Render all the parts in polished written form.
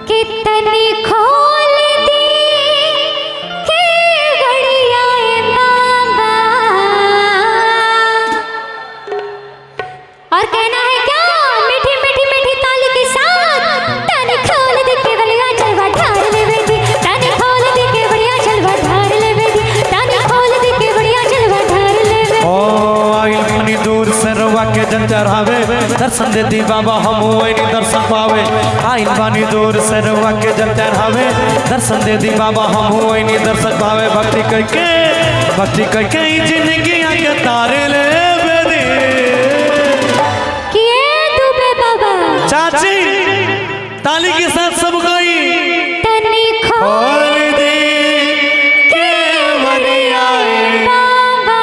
कितनी खोल दी के गड़िया बाबा। और कहना है क्या, मीठी मीठी मीठी ताली के साथ, तन खोल दे के बढ़िया जलवा ढार ले बेटी, तन खोल दे के बढ़िया जलवा ढार ले बेटी, तन खोल दे के बढ़िया जलवा ढार ले बेटी। ओ आइल पानी दूर से रुआ के जल चढ़ावे, दर्शन दे दी बाबा हम ओइनी दर्शन पावे। आइल पानी दूर से रुआ के जल चढ़ावे, दर्शन दे दी बाबा हम ओइनी दर्शन पावे। भक्ति करके, भक्ति करके ई जिंदगी के तारे ले बेदी। किए दुबे बाबा। चाची ताली के साथ सब गई। तनी खोल खोल दी के वरिया बाबा,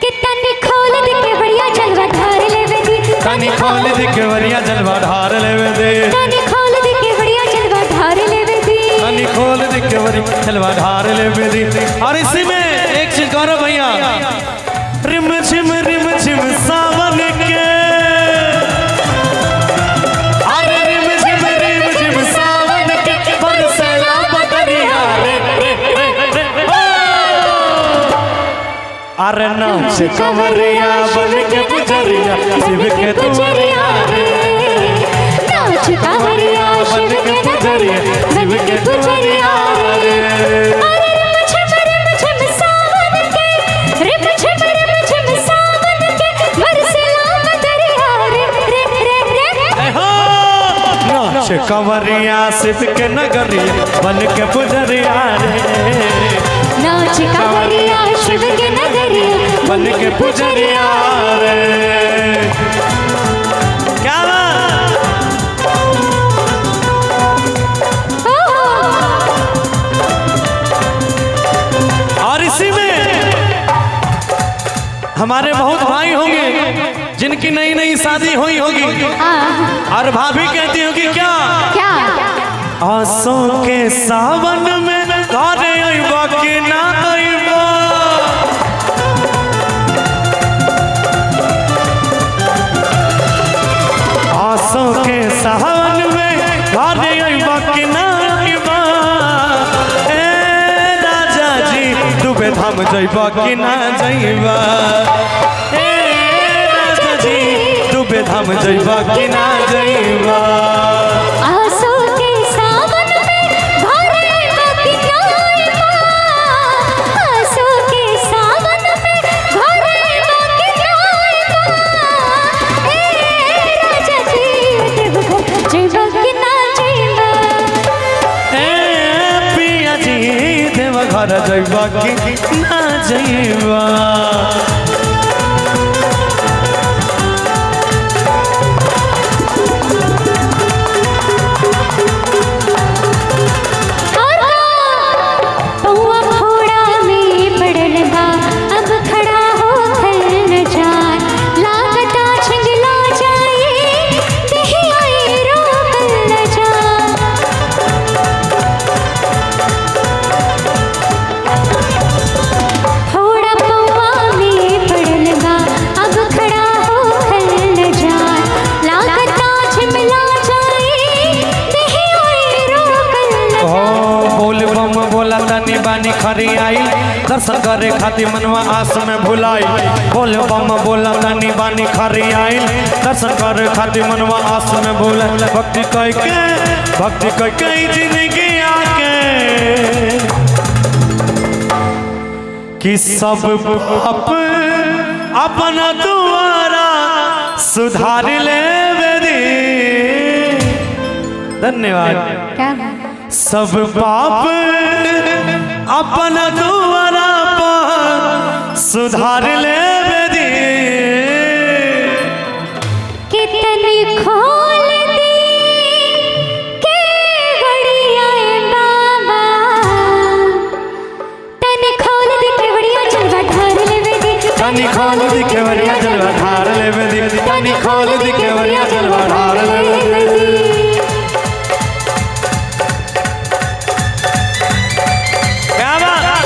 कि तन खोल दे के बढ़िया जलवा ढार ले बेटी, तनी खोल दी के वरिया जलवा ढार लेवे दे। तन खोल दे के बढ़िया जलवा ढार ले बेटी। तनी खोल दी के वरिया जलवा ढार लेवे दे। और इसी में एक चीज गौरव भैया, रिम झिम सावन के, अरे रिम झिम सावन के बरसेला बदरिया रे रे रे रे ओ। अरे नाच कंवरिया बन के पुजरिया शिव के दुआरिया रे। नाच कांवरिया शिव के पुजरिया, शिव के पुजरिया रे। अरे रिम झिम सावन के, रिम झिम सावन के बरसेला बदरिया रे रे रे रे। नाच कंवरिया शिव के नगरिया बन के पुजरिया रे। नाच कांवरिया शिव के नगरिया बन के पुजरिया रे। क्या बात? और इसी में हमारे बहुत भाई होंगे जिनकी नई नई शादी हुई होगी और भाभी कहती होगी क्या, क्या आसों के सावन में घरे अइबा कि ना अइबा। आसों के सावन में घरे अइबा कि ना अइबा, ए राजा जी दुबे धाम जइबा कि ना जइबा, ए राजा जी दुबे धाम जइबा कि ना जइबा। आसों के सावन में घरे अइबा कि ना अइबा, आसों के सावन में घरे अइबा कि ना अइबा, ए राजा जी देवघर जइबा कि ना जइबा। ए पिया जी देवघर जइबा कि ना जइबा। और पौआ फोड़ा में पड़ल बा, अब खड़ा हो खल न जाए, लागता छिंगला जाए देहिया रोकल न जाए। फोड़ा पौआ में पड़ल बा, अब खड़ा हो खल न जाए, लागता छिमला जाए देहिया रोकल न ओ जाए। बोल बम बोला तनी बानी खरी आई, दर्शन करे खातिर मनवा आस में भुलाई। बोल बम बोला तनी बानी खरी आई, दर्शन करे खातिर मनवा आस में भुलाई। भक्ति कह के, भक्ति कह के जिंदगी आके कि सब पाप अपना दुआरा सुधार ले दी। धन्यवाद। क्या सब पाप अपना दुआरा पर सुधार ले दी। कितनी खोल दी के गड़िया बाबा, तन खोल दी केवड़िया जलवा ढार लेवे दी, तनी खोल दी केवड़िया जलवा ढार लेवे दी, तनी खोल दी केवड़िया जलवा ढार लेवे दी। क्या बात?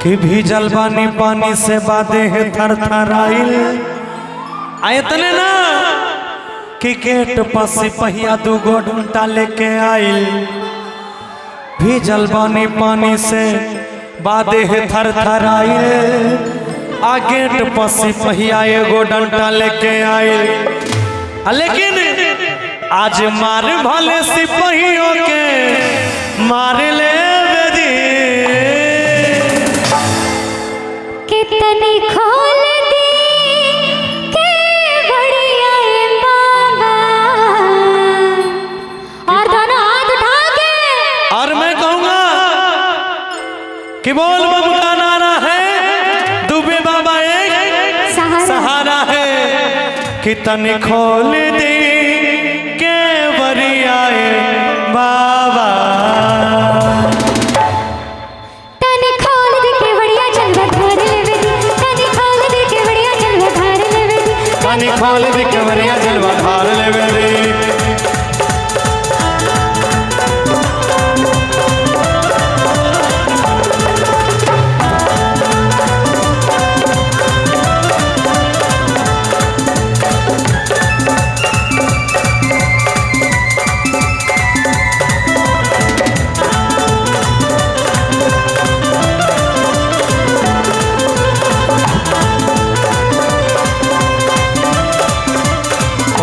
कि भीजल बानी पानी से बादे है थर थराइल। आ इतने ना कि गेट पर सिपहिया दूगो डंडा लेके आइल। भीजल बानी पानी से बादे है थर थराइल, आ गेट पर सिपहिया एगो डंडा लेके आइल। आ लेकिन आज मार भले सिपहियों के मार ले बेदी। कितनी खोल दी के बढ़िया बाबा, और दोनों हाथ उठा के। और मैं कहूंगा कि बोल बम का नारा है, दुबे बाबा एक सहारा। सहारा है। कितनी खोल दी के बरिया बाबा, तने खोल दे के बढ़िया जलवा धार लेवे दी, तने खोल दे के बढ़िया जलवा धार लेवे दी, तनी खोल दी के बरिया जलवा धार लेवे दी।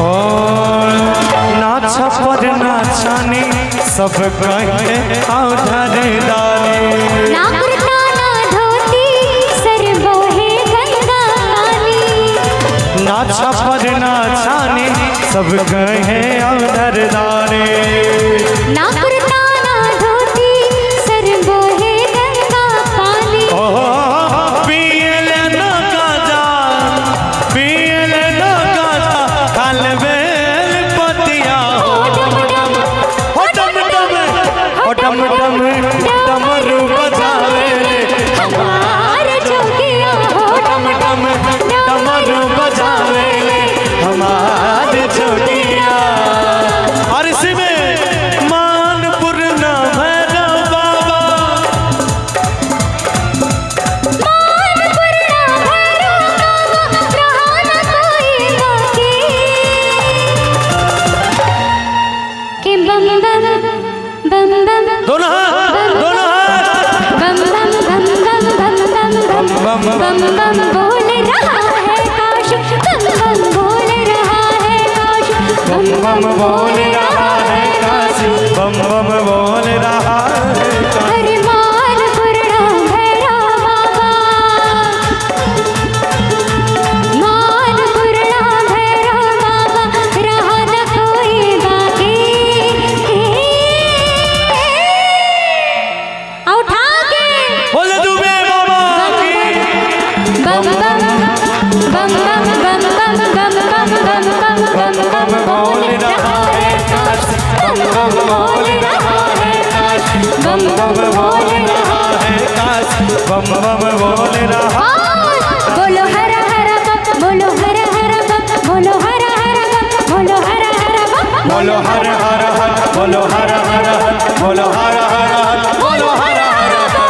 और नाचा पर नाचानी सब कहे औधर दानी। ना कुर्ता ना धोती सर बोहे गंगा पानी, नाचा पर नाचानी सब कहे औधर दानी। ना कुर्ता ना धोती सर बोहे गंगा पानी। ओ पिए लेना गाजा, पिए लेना गाजा, खाल बेल पतिया हो डम डम, हो डम डम, हो डम डम डमरू बजावे ले। हमार जोगिया हो डम डम डमरू बजावे ले हमार जोगिया। और इसी में मानपुर ना भैरव बाबा, मानपुर ना भैरव बाबा, रहा ना कोई बाकी। के बम बम बम बम दोनों हाथ, दोनों हाथ। बम बम बम बम बम बम बम बम बम बम बोल रहा है काश, बम बम बोल रहा है काश, बम बम बोल रहा है काशी, बम बम बोल रहा है काशी। हरे मानपुर ना भैरव बाबा, मानपुर ना भैरव बाबा, रहा न कोई बाकी। उठा के बोले दुबे बाबा की। बम बम बम बम बम बम बम बम बम बम बम बम बोल रहा है काश, बम बम बोल रहा है काश, बम बम बोल रहा है काशी, बम बम बोल रहा। बोलो हर हर बम, बोलो हर हर बम, बोलो हर हर बम, बोलो हर हर बम, बोलो हर हर हर, बोलो हर हर हर, बोलो हर हर हर, बोलो हर हर हर।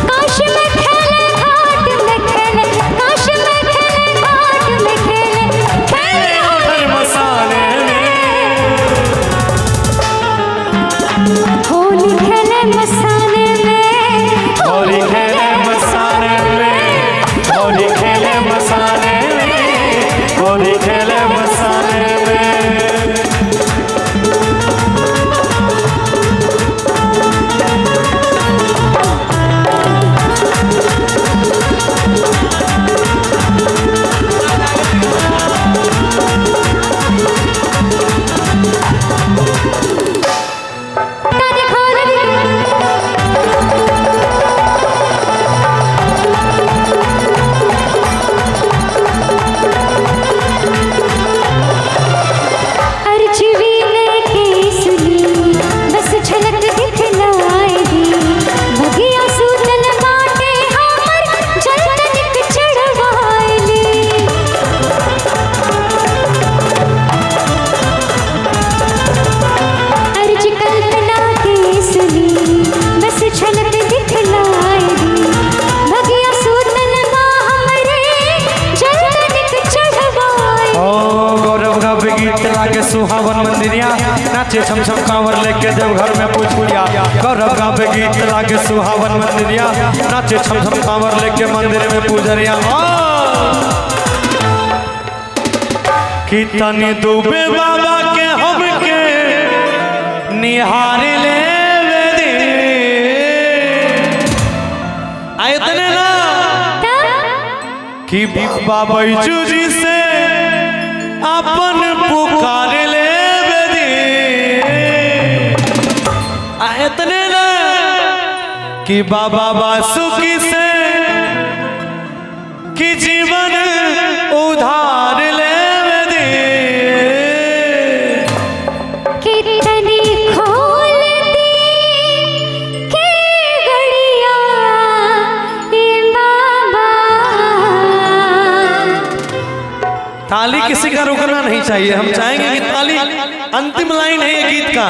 काश में खेले घाट में खेले, काश में खेले घाट में खेले, खेले धर्मशाले में। लागे सुहावन मंदिरिया, नाचे छम छम कांवर लेके देवघर में पूछिया। गौरव गावे गीत लागे सुहावन मंदिरिया, नाचे छम छम कांवर लेके मंदिर में पूजरिया। कि तनी दुबे बाबा के हमके निहार ले इतने ना कि बाबा बैजू जी से अपन पुकार ले इतने ना कि बाबा बासुकी से कि जीवन उधार ले कितनी खोल दी के गड़िया ए बाबा। ताली किसी का रुकना नहीं चाहिए, हम चाहेंगे कि ताली अंतिम लाइन है ये गीत का।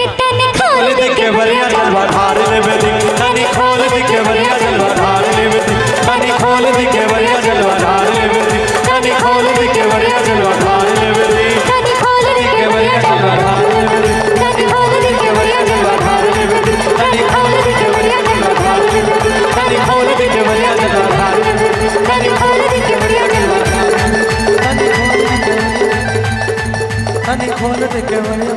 कितने खोल खोल दे के बरिया जलवा ढार ले बेदी, तनी खोल दे के बरिया जलवा ढार ले बेदी, तनी खोल दे के बरिया जलवा ढार ले बेदी, तनी खोल दे के बरिया जलवा ढार ले बेदी, तनी खोल दी के बरिया जलवा ढार ले बेदी, तनी खोल दी के बरिया जलवा ढार ले बेदी, तनी खोल दे के बरिया जलवा ढार ले बेदी, तनी खोल दे के बरिया जलवा ढार ले बेदी, तनी खोल दी के बढ़िया जलवा। तनी खोल दे के बरिया,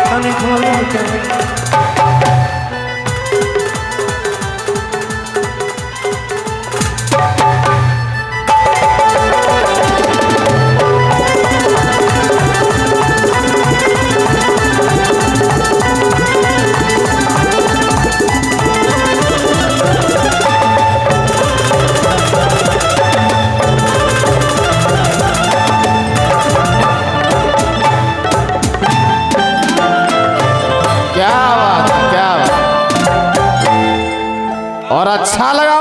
तनी खोल दे के बरिया। क्या बात है, क्या बात। और अच्छा लगा।